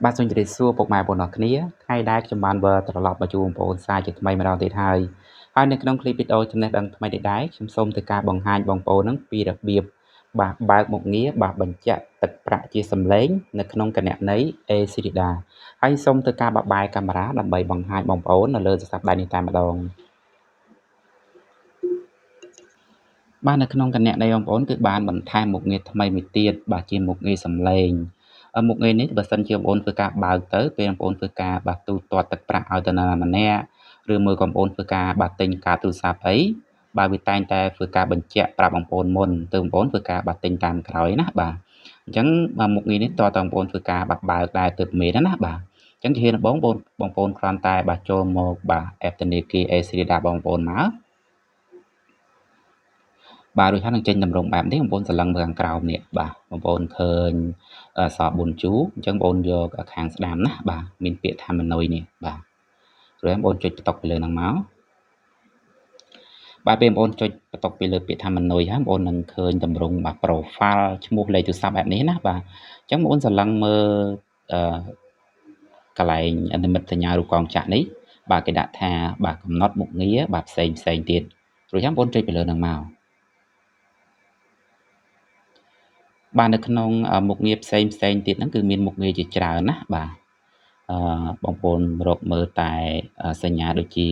បាទសូមជម្រាបសួរពុកម៉ែបងប្អូនអរគ្នាថ្ងៃដែលខ្ញុំបានវិលត្រឡប់មកជួបបងប្អូនសាជាថ្មីម្ដងទៀតហើយហើយនៅក្នុងคลิปវីដេអូចំណេះដឹងថ្មីនេះដែរខ្ញុំសូមធ្វើការបង្ហាញបងប្អូននឹងពីរបៀបបាទបើកមុខងារបាទបញ្ជាក់ទឹកប្រាក់ជាសំឡេងនៅក្នុងគណនី ACLEDA ហើយសូមធ្វើការបបែកាមេរ៉ាដើម្បីបង្ហាញបងប្អូននៅលើទូរស័ព្ទដៃនេះតែម្ដងបាទនៅក្នុងគណនីបងប្អូនគឺបានបន្ថែមមុខងារថ្មីមួយទៀតបាទជាមុខងារសំឡេងមុខងារនេះបើសិនជាបងប្អូនធ្វើការបើកទៅពេលបងប្អូនធ្វើការបាទទូទាត់ទឹកប្រាក់ឲ្យទៅនរណាម្នាក់ឬមួយក៏បងប្អូនធ្វើការបាទទិញកាតទូរស័ព្ទអីបាទវាតែងតែធ្វើការបញ្ជាក់ប្រាប់បងប្អូនមុនទៅបងប្អូនធ្វើការបាទទិញតាមក្រោយណាបាទអញ្ចឹងមុខងារនេះតើបងប្អូនធ្វើការបាទបើកដែរទើបមានណាបាទអញ្ចឹងជាដំបូងបងប្អូនគ្រាន់តែបាទចូលមកបាទ app ធនាគារ ACLEDA បងប្អូនមកបាទរួចហើយនឹងចេញតម្រងបែបនេះបងប្អូនសន្លឹងមើលខាងក្រោមនេះបាទបងប្អូនឃើញអក្សរ4ជូអញ្ចឹងបងប្អូនយកខាងស្ដាំណាបាទមានពាក្យថា menu នេះបាទរួចបងប្អូនចុចបន្តុកពីលើហ្នឹងមកបាទពេលបងប្អូនចុចបន្តុកពីលើពាក្យថា menu ហើយបងប្អូននឹងឃើញតម្រងបាទ profile ឈ្មោះលេខទូរស័ព្ទបែបនេះណាបាទអញ្ចឹងបងប្អូនសន្លឹងមើលអឺកន្លែងនិមិត្តសញ្ញារូបកងចាក់នេះបាទគេដាក់ថាបាទកំណត់មុខងារបាទផ្សេងផ្សេងទៀតរួចហើយបងប្អូនចុចពីលើហ្នឹងមកបាទនៅក្នុងមុខងារផ្សេងផ្សេងទៀតហ្នឹងគឺមានមុខងារជាច្រើនណាបាទអឺបងប្អូនរកមើលតែសញ្ញាដូចជា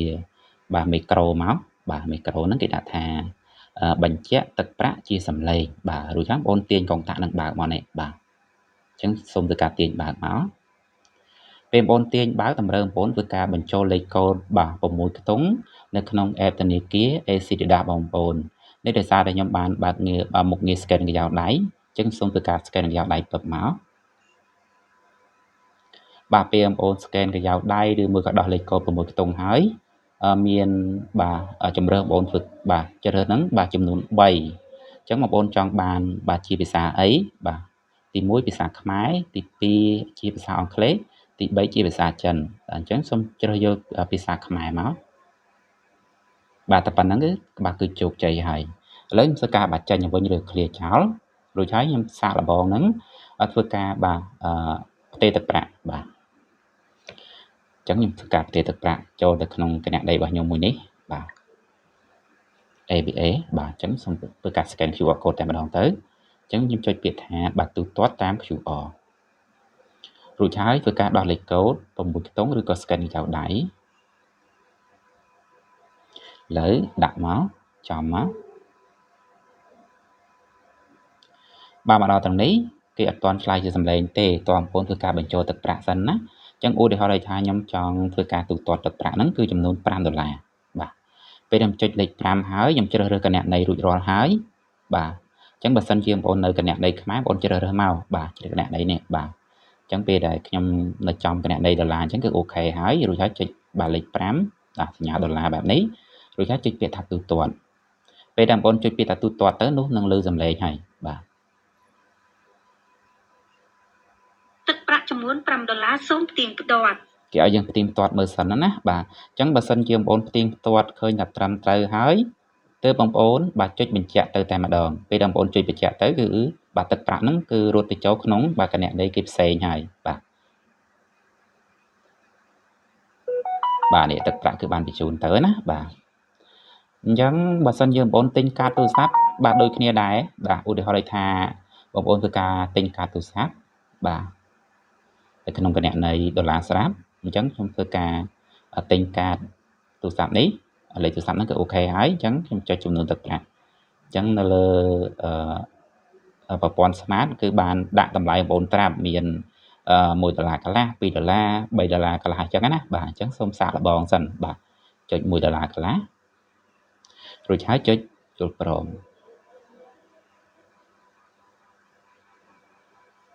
បាទមីក្រូមកបាទមីក្រូហ្នឹងគេដាក់ថាបញ្ជាក់ទឹកប្រាក់ជាសំឡេងបាទរួចហើយបងប្អូនទាញកុងតាក់នឹងបើកមកនេះបាទអញ្ចឹងសូមធ្វើការទាញបើកមកពេលបងប្អូនទាញបើកតម្រូវបងប្អូនធ្វើការបញ្ចូលលេខកូដបាទ6ខ្ទង់នៅក្នុង app ធនាគារ ACLEDA បងប្អូននេះដោយសារតែខ្ញុំបានបើកងារមុខងារ scan ក្រយ៉ៅដៃអញ្ចឹងសូមធ្វើការ scan ក្រយ៉ៅដៃពឹបមកបាទពេលបងប្អូន scan ក្រយ៉ៅដៃឬមួយក៏ដោះលេខកូដ6ខ្ទង់ហើយមានបាទជំរើសបងប្អូនធ្វើបាទជ្រើសហ្នឹងបាទចំនួន3អញ្ចឹងបងប្អូនចង់បានបាទជាភាសាអីបាទទី1ភាសាខ្មែរទី2ជាភាសាអង់គ្លេសទី3ជាភាសាចិនអញ្ចឹងសូមជ្រើសយកភាសាខ្មែរមកបាទតែប៉ុណ្្នឹងគឺបាទគឺជោគជ័យហើយឥឡូវខ្ញុំធ្វើការបាទចេញវិញឬ clear ចោលរួចហើយខ្ញុំសាកល្បងហ្នឹងធ្វើការបាទផ្ទេរទឹកប្រាក់បាទអញ្ចឹងខ្ញុំធ្វើការផ្ទេរទឹកប្រាក់ចូលទៅក្នុងគណនីរបស់ខ្ញុំមួយនេះបាទ ABA បាទអញ្ចឹងសូមធ្វើការ scan QR code តែម្ដងទៅអញ្ចឹងខ្ញុំចុចពាក្យថាបាទទូទាត់តាម QR រួចហើយធ្វើការដោះលេខកូដ6ខ្ទង់ឬក៏ scan ចៅដៃលើដាក់មកចំមកបាទមកដល់ត្រង់នេះគេអត់ទាន់ឆ្លើយជាសម្លេងទេតើបងប្អូនធ្វើការបញ្ចូលទឹកប្រាក់សិនណាអញ្ចឹងឧទាហរណ៍ឲ្យថាខ្ញុំចង់ធ្វើការទូទាត់ទឹកប្រាក់ហ្នឹងគឺចំនួន5ដុល្លារបាទពេលខ្ញុំចុចលេខ5ហើយខ្ញុំជ្រើសរើសគណនីរួចរាល់ហើយបាទអញ្ចឹងបើសិនជាបងប្អូននៅគណនីខ្មែរបងប្អូនជ្រើសរើសមកបាទជ្រើសគណនីនេះបាទអញ្ចឹងពេលដែលខ្ញុំនៅចំគណនីដុល្លារអញ្ចឹងគឺអូខេហើយរួចហើយចុចបាទលេខ5បាទសញ្ញាដុល្លារបែបនេះរួចហើយចុចពាក្យថាទូទាត់ពេលដែលបងប្អូនចុចពាក្យថាទូទាត់ទៅនោះនឹងលើសំឡេងហើយបាទទឹកប្រាក់ចំនួន5ដុល្លារសូមផ្ទៀងផ្ទាត់គេឲ្យយើងផ្ទៀងផ្ទាត់មើលសិនណាបាទអញ្ចឹងបើសិនជាបងប្អូនផ្ទៀងផ្ទាត់ឃើញថាត្រឹមត្រូវហើយទើបបងប្អូនបាទចុចបញ្ជាក់ទៅតែម្ដងពេលបងប្អូនចុចបញ្ជាក់ទៅគឺបាទទឹកប្រាក់ហ្នឹងគឺរត់ទៅចូលក្នុងបាទគណនីគេផ្សេងហើយបាទបាទនេះទឹកប្រាក់គឺបានបញ្ជូនទៅណាបាទអញ្ចឹងបើសិនយើងបងប្អូនទិញកាតទូរស័ព្ទបាទដូចគ្នាដែរបាទឧទាហរណ៍ឲ្យថាបងប្អូនធ្វើការទិញកាតទូរស័ព្ទបាទនៅក្នុងគណនីដុល្លារស្រាប់អញ្ចឹងខ្ញុំធ្វើការទិញកាតទូរស័ព្ទនេះលេខទូរស័ព្ទហ្នឹងគឺអូខេហើយអញ្ចឹងខ្ញុំចុចចំនួនទឹកប្រាក់អញ្ចឹងនៅលើប្រព័ន្ធ Smart គឺបានដាក់តម្លៃបងប្អូនត្រាប់មាន1ដុល្លារកន្លះ2ដុល្លារ3ដុល្លារកន្លះអញ្ចឹងណាបាទអញ្ចឹងសូមសាកល្បងសិនបាទចុច1ដុល្លារកន្លះរួចហើយចុចយល់ព្រម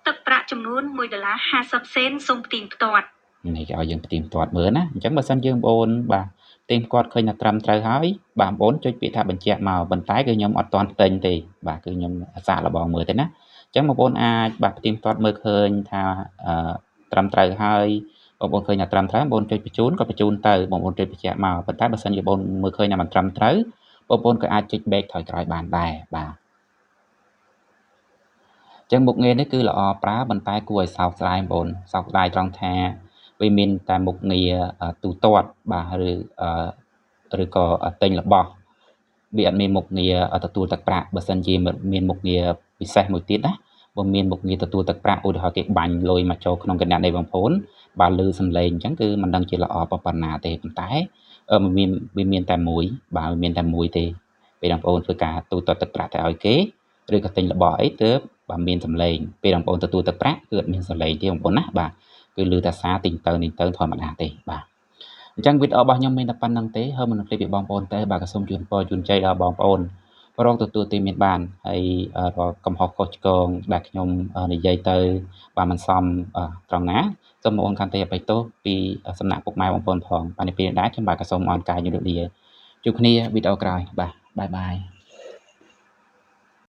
ទឹកប្រាក់ចំនួន1ដុល្លារ50សេនសូមផ្ទៀងផ្ទាត់នេះគេឲ្យយើងផ្ទៀងផ្ទាត់មើលណាអញ្ចឹងបើសិនយើងបងប្អូនបាទផ្ទៀងផ្ទាត់ឃើញថាត្រឹមត្រូវហើយបាទបងប្អូនចុចពាក្យថាបញ្ជាក់មកប៉ុន្តែគឺខ្ញុំអត់ទាន់ទិញទេបាទគឺខ្ញុំសាកល្បងមើលទេណាអញ្ចឹងបងប្អូនអាចបាទផ្ទៀងផ្ទាត់មើលឃើញថាត្រឹមត្រូវហើយបងប្អូនឃើញថាត្រឹមត្រូវបងប្អូនចុចបញ្ជូនក៏បញ្ជូនទៅបងប្អូនចុចបញ្ជាក់មកប៉ុន្តែបើសិនជាបងមើលឃើញថាមិនត្រឹមត្រូវបងប្អូនក៏អាចចុច back ថយក្រោយបានដែរបាទ ចឹងមុខងារនេះគឺល្អប្រើប៉ុន្តែគួរឲ្យសោកស្ដាយបងប្អូនសោកស្ដាយត្រង់ថាវាមានតែមុខងារទូទាត់បាទឬក៏ទិញរបស់វាអត់មានមុខងារទទួលទឹកប្រាក់បើសិនជាមានមុខងារពិសេសមួយទៀតណាបើមានមុខងារទទួលទឹកប្រាក់ឧទាហរណ៍គេបាញ់លុយមកចូលក្នុងគណនីបងប្អូនបាទឮសំឡេងអញ្ចឹងគឺមិនដឹងជាល្អប៉ុណ្ណាទេប៉ុន្តែវាមានតែមួយបាទវាមានតែមួយទេពេលបងប្អូនធ្វើការទូទាត់ទឹកប្រាក់ទៅឲ្យគេឬក៏ទិញរបស់អីទើបបាទមានសំឡេងពេលបងប្អូនទទួលទឹកប្រាក់គឺអត់មានសំឡេងទេបងប្អូនណាបាទគឺឮតែសារទិញទៅនេះទៅធម្មតាទេបាទអញ្ចឹងវីដេអូរបស់ខ្ញុំមានតែប៉ុណ្្នឹងទេហើយមិនភ្លេចពីបងប្អូនទេបាទក៏សូមជូនពរជូនជ័យដល់បងប្អូនរងទទួលទីមានបានហើយរាល់កំហុសខុសឆ្គងដែលខ្ញុំនិយាយទៅបាទមិនសមត្រង់ណាសូមបងប្អូនខន្តីអភ័យទោសពីសំណាក់ពុកម៉ែបងប្អូនផងបាទនេះពេលនេះដែរខ្ញុំបាទក៏សូមអរកាយជម្រាបលាជួបគ្នាវីដេអូក្រោយបាទបាយបាយ។